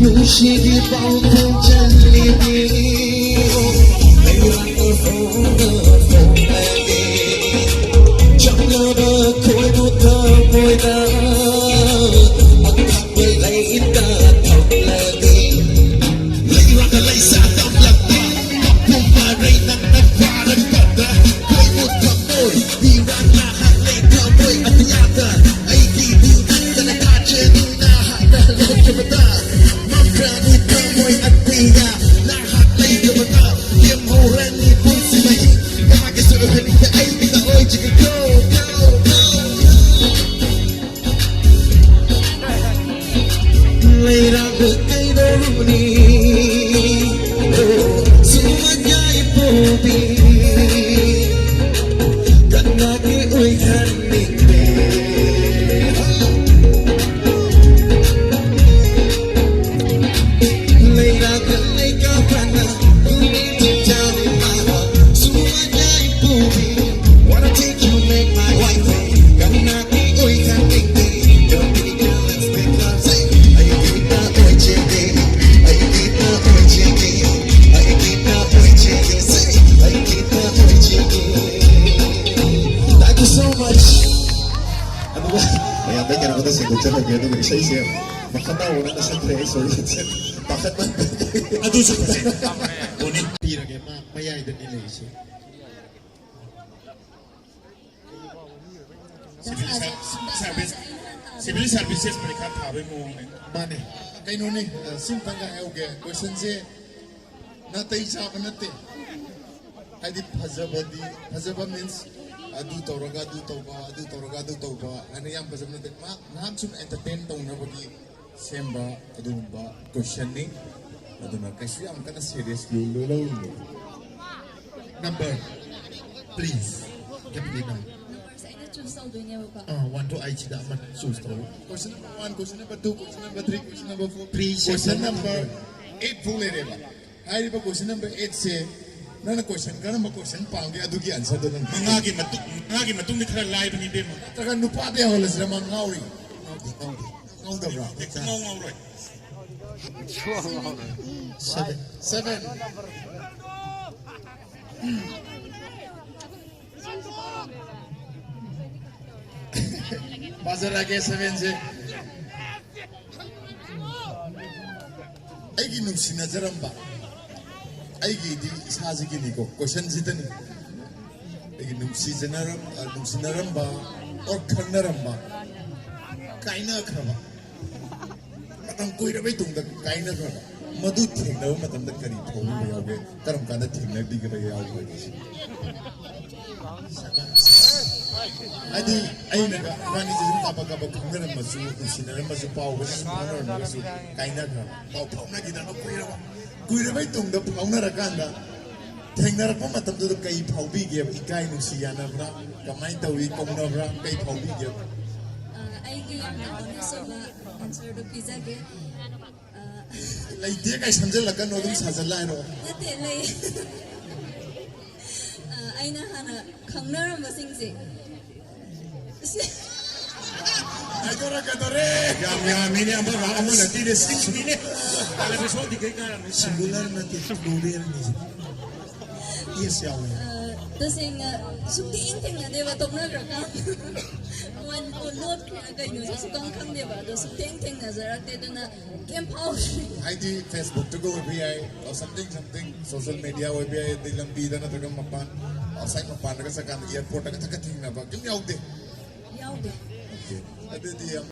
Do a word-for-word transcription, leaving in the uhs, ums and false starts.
ꯅꯨꯡꯁꯤꯒꯤ ꯄꯥꯎ ꯈꯣꯡꯆꯠꯂꯤꯕꯤ, ꯂꯩꯔꯥꯛꯅ ꯐꯣꯡꯅ ꯐꯣꯡꯂꯒꯦ꯫ ꯆꯝꯂꯕ ꯈꯣꯏꯃꯨ ꯊꯃꯣꯏꯗ, ꯑꯣꯟꯊꯣꯛꯄ ꯂꯩꯇ ꯊꯣꯛꯂꯒꯦ꯫ ꯂꯩꯔꯥꯛꯅ ꯂꯩꯁꯥ ꯇꯝꯂꯛꯄ, ꯃꯄꯨꯡ ꯃꯔꯩ ꯅꯪꯅ ꯐꯥꯔꯛꯄꯗ, ꯈꯣꯏꯃꯨ ꯊꯃꯣꯏ, ꯄꯤꯔꯥꯡꯅ ꯍꯥꯠꯂꯦ ꯊꯃꯣꯏ ꯑꯇꯤꯌꯥꯗ꯫ ꯑꯩꯒꯤꯕꯨ ꯅꯪꯗꯅ ꯊꯥꯖꯅꯨ ꯅꯍꯥꯛꯅ ꯂꯣꯠꯈꯤꯕꯗ꯫ ꯃꯝꯈ꯭ꯔꯅꯤ ꯊꯃꯣꯏ ꯑꯇꯤꯌꯥ ꯅꯍꯥꯛ ꯂꯩꯇꯕꯗ꯫ ꯂꯦꯝꯍꯧꯔꯅꯤ ꯄꯨꯟꯁꯤ ꯃꯍꯤꯡ ꯀꯅꯥꯒꯤꯁꯨ ꯑꯣꯏꯍꯟꯅꯤꯡꯗꯦ ꯑꯩꯒꯤꯗ ꯑꯣꯏꯖꯒꯦ꯫ Go, go, go, go. ꯂꯩꯔꯥꯛ ꯀꯩꯗꯧꯔꯨꯅꯤ? ꯑꯣ, ꯁꯨꯃꯥꯏꯅ ꯄꯣꯕꯤ, ꯀꯅꯥꯒꯤ ꯑꯣꯏꯈꯟꯅꯤꯡꯗꯦ? ꯂꯩꯔꯥꯛ ꯂꯩꯀꯥ ꯐꯅ ꯇꯨꯃꯤꯟ ꯆꯤꯡꯖꯥꯎ ꯏꯃꯥ, ꯁꯨꯃꯥꯏꯅ ꯄꯣꯕꯤ, wanna take you, make my wife. ꯀꯅꯥꯒꯤ ꯑꯣꯏꯈꯟꯅꯤꯡꯗꯦ? Don't be jealous, make love, say, ꯑꯩꯒꯤꯗ ꯑꯣꯏꯖꯒꯦ, ꯑꯩꯒꯤꯗ ꯑꯣꯏꯖꯒꯦ, ꯑꯩꯒꯤꯗ ꯑꯣꯏꯖꯒꯦ, say, ꯑꯩꯒꯤꯗ ꯑꯣꯏꯖꯒꯦ꯫ Thank you so much. ꯑꯗꯨꯒ ꯃꯌꯥꯝꯗ ꯀꯩꯅꯣꯝꯇ ꯁꯦꯡꯗꯣꯛꯆꯔꯒꯦ, ꯑꯗꯨꯒ ꯏꯁꯩꯁꯦ ꯃꯈꯥ ꯇꯥꯕ ꯅꯪꯅ ꯁꯛꯈ꯭ꯔꯦ, ꯑꯩ ꯁꯣꯔꯤ ꯄꯥꯈꯠꯃꯟꯕꯒꯤ꯫ ꯑꯗꯨꯁꯨ ꯐꯖꯩ꯫ ꯄꯤꯔꯒꯦ, ꯃꯥ ꯃꯌꯥꯏꯗꯅꯤ ꯂꯩꯔꯤꯁꯦ꯫ ꯁꯤꯚꯤꯜ ꯁꯥꯔ-, ꯁꯥꯔꯚꯤꯁ, ꯁꯤꯚꯤꯜ ꯁꯥꯔꯚꯤꯁꯦꯁ ꯄꯔꯤꯈꯥ ꯊꯥꯕꯒꯤ ꯃꯑꯣꯡꯅꯦ꯫ ꯃꯥꯅꯦ꯫ ꯀꯩꯅꯣꯅꯦ, ꯑ, ꯁꯤꯝꯇꯪꯒ ꯍꯥꯏꯍꯧꯒꯦ꯫ ꯀꯣꯏꯁꯟꯁꯦ ꯅꯥꯇꯩ ꯆꯥꯕ ꯅꯠꯇꯦ꯫ ꯍꯥꯏꯗꯤ ꯐꯖꯕꯗꯤ, ꯐꯖꯕ means ꯑꯗꯨ ꯇꯧꯔꯒ ꯑꯗꯨ ꯇꯧꯕ, ꯑꯗꯨ ꯇꯧꯔꯒ ꯑꯗꯨ ꯇꯧꯕ ꯍꯥꯏꯅ ꯌꯥꯝ ꯐꯖꯕ ꯅꯠꯇꯦ꯫ ꯉꯥꯏꯍꯥꯛ, ꯉꯥꯏꯍꯥꯛ ꯁꯨꯝ entertain ꯇꯧꯅꯕꯒꯤ ꯁꯦꯝꯕ ꯑꯗꯨꯒꯨꯝꯕ ꯀꯣꯏꯁꯟꯅꯤ꯫ ꯑꯗꯨꯅ ꯀꯩꯁꯨ ꯌꯥꯝ ꯀꯟꯅ seriously ꯂꯧꯔꯨꯅꯨ꯫ Number, please, captain. Numberꯁꯦ ꯑꯩꯅ choose ꯇꯧꯗꯣꯏꯅꯦꯕꯀꯣ꯫ ꯑꯥ, one to eightꯁꯤꯗ ꯑꯃ choose ꯇꯧꯔꯣ꯫ Question number one, question number two, question number three, question number four, three, question number eight ꯐꯥꯎ ꯂꯩꯔꯦꯕ꯫ ꯍꯥꯏꯔꯤꯕ question number eightꯁꯦ ꯅꯪꯅ question, ꯀꯔꯝꯕ question ꯄꯥꯝꯒꯦ ꯑꯗꯨꯒꯤ answerꯗꯣ ꯅꯪ ꯃꯉꯥꯒꯤ ꯃꯇꯨꯡ, ꯃꯉꯥꯒꯤ ꯃꯇꯨꯡꯗꯤ ꯈꯔ ꯂꯥꯏꯕꯅꯤ, ꯏꯕꯦꯝꯃ꯫ ꯅꯠꯇ꯭ꯔꯒ ꯅꯨꯄꯥꯗ ꯌꯥꯎꯍꯜꯂꯁꯤꯔ? ꯃꯥ ꯉꯥꯎꯔꯤ꯫ ꯉꯥꯎꯗꯦ, ꯉꯥꯎꯗꯦ꯫ ꯉꯥꯎꯗꯕ꯭ꯔꯥ? ꯍꯦꯛꯇ ꯉꯥꯎ ꯉꯥꯎꯔꯣꯏ꯫ Seven. Seven. ꯄꯥꯖꯔꯛꯑꯒꯦ, ꯁꯚꯦꯟꯁꯦ꯫ ꯑꯩꯒꯤ ꯅꯨꯡꯁꯤꯅꯖꯔꯝꯕ, ꯑꯩꯒꯤꯗꯤ ꯏꯁꯥꯁꯤꯒꯤꯅꯤꯀꯣ, ꯀꯣꯏꯁꯟꯁꯤꯗꯅꯤ꯫ ꯑꯩꯒꯤ ꯅꯨꯡꯁꯤꯖꯅꯔꯝ-, ꯑ, ꯅꯨꯡꯁꯤꯅꯔꯝꯕ, ꯑꯣꯔ ꯈꯪꯅꯔꯝꯕ, ꯀꯥꯏꯅꯈ꯭ꯔꯕ, ꯃꯇꯝ ꯀꯨꯏꯔꯕꯩ ꯇꯨꯡꯗ ꯀꯥꯏꯅꯈ꯭ꯔꯕ, ꯃꯗꯨ ꯊꯦꯡꯅꯕ ꯃꯇꯝꯗ ꯀꯔꯤ ꯐꯥꯎꯕꯤꯕ ꯌꯥꯎꯒꯦ? ꯀꯔꯝ ꯀꯥꯟꯗ ꯊꯦꯡꯅꯕꯤꯒꯗꯕ ꯌꯥꯎꯒꯦ? ꯍꯥꯏꯗꯤ, ꯑꯩꯅꯒ ꯏꯕꯥꯅꯤꯁꯦ ꯁꯨꯝ ꯀꯥꯕꯛ ꯀꯥꯕꯛ ꯈꯪꯅꯔꯝꯃꯁꯨ, ꯅꯨꯡꯁꯤꯅꯔꯝꯃꯁꯨ, ꯄꯥꯎꯒꯁꯦ ꯁꯨꯝ ꯐꯥꯎꯅꯔꯝꯃꯒꯁꯨ, ꯀꯥꯏꯅꯈ꯭ꯔꯕ, ꯄꯥꯎ ꯐꯥꯎꯅꯈꯤꯗꯕ ꯀꯨꯏꯔꯕ, ꯀꯨꯏꯔꯕꯩ ꯇꯨꯡꯗ ꯐꯥꯎꯅꯔꯀꯥꯟꯗ ꯊꯦꯡꯅꯔꯛꯄ ꯃꯇꯝꯗꯨꯗ ꯀꯩ ꯐꯥꯎꯕꯤꯒꯦꯕ? ꯏꯀꯥꯏ, ꯅꯨꯡꯁꯤ ꯌꯥꯅꯕ꯭ꯔꯥ? ꯀꯃꯥꯏꯅ ꯇꯧꯏ? ꯀꯧꯅꯕ꯭ꯔꯥ? ꯀꯩ ꯐꯥꯎꯕꯤꯒꯦꯕ? ꯑ, ꯑꯩꯒꯤ ꯌꯥꯝꯅ honest ꯑꯣꯏꯕ answerꯗꯨ ꯄꯤꯖꯒꯦ꯫ ꯑ, ꯂꯩꯇꯦ ꯀꯥꯏ ꯁꯝꯖꯜꯂꯛꯀꯅꯣ, ꯑꯗꯨꯝ ꯁꯥꯖꯜꯂ ꯍꯥꯏꯔꯛꯑꯣ꯫ ꯅꯠꯇꯦ, ꯂꯩ꯫ ꯑ, ꯑꯩꯅ ꯍꯥꯟꯅ ꯈꯪꯅꯔꯝꯕꯁꯤꯡꯁꯦ꯫ ꯀꯩꯗꯧꯔꯦ, ꯀꯩꯗꯧꯔꯦ? ꯌꯥꯝ ꯌꯥꯝꯃꯤꯅꯦ, ꯑꯃ ꯔꯥꯎꯟ ꯑꯃ ꯅꯠꯇꯦꯅꯦ, ꯁꯤꯛꯁꯅꯤꯅꯦ꯫ ꯇꯥꯂꯦꯕꯁꯣꯔꯗꯤ ꯀꯩ ꯀꯥꯔꯝꯃꯤ? ꯁꯤꯡꯒꯨꯂꯔ ꯅꯠꯇꯦ, ꯄ꯭ꯂꯨꯔꯦꯜꯅꯤ꯫ ꯌꯦꯁ ꯌꯥꯎꯋꯦ꯫ ꯑ, ꯇꯁꯦꯡꯅ ꯁꯨꯛꯊꯦꯡ ꯊꯦꯡꯅꯗꯦꯕ, ꯇꯣꯛꯅꯈ꯭ꯔꯀꯥꯟꯗ꯫ ꯋꯥꯟ ꯂꯣꯠꯈ꯭ꯔꯤꯔꯥ ꯀꯩꯅꯣꯁꯨ ꯁꯨꯛꯈꯪ ꯈꯪꯗꯦꯕ, ꯑꯗꯣ ꯁꯨꯛꯊꯦꯡ ꯊꯦꯡꯅꯖꯔꯛꯇꯦ, ꯑꯗꯨꯅ ꯀꯩꯝ ꯐꯥꯎꯗ꯭ꯔꯤ꯫ ꯍꯥꯏꯗꯤ, ꯐꯦꯁꯕꯨꯛꯇꯒ ꯑꯣꯏꯕ ꯌꯥꯏ, or something, something, social media ꯑꯣꯏꯕ ꯌꯥꯏ, ꯑꯗꯩ ꯂꯝꯕꯤꯗ ꯅꯠꯇ꯭ꯔꯒ ꯃꯄꯥꯟ, ꯑꯥꯎꯠꯁꯥꯏꯠ ꯃꯄꯥꯟꯗꯒ ꯆꯠꯀꯥꯟꯗ, ꯑꯦꯌꯔꯄꯣꯔꯠꯇꯒ ꯊꯛꯀ ꯊꯦꯡꯅꯕ ꯀꯩꯝ ꯌꯥꯎꯗꯦ? ꯌꯥꯎꯗꯦ꯫ ꯑꯣꯀꯦ꯫ ꯑꯗꯨꯗꯤ ꯌꯥꯝ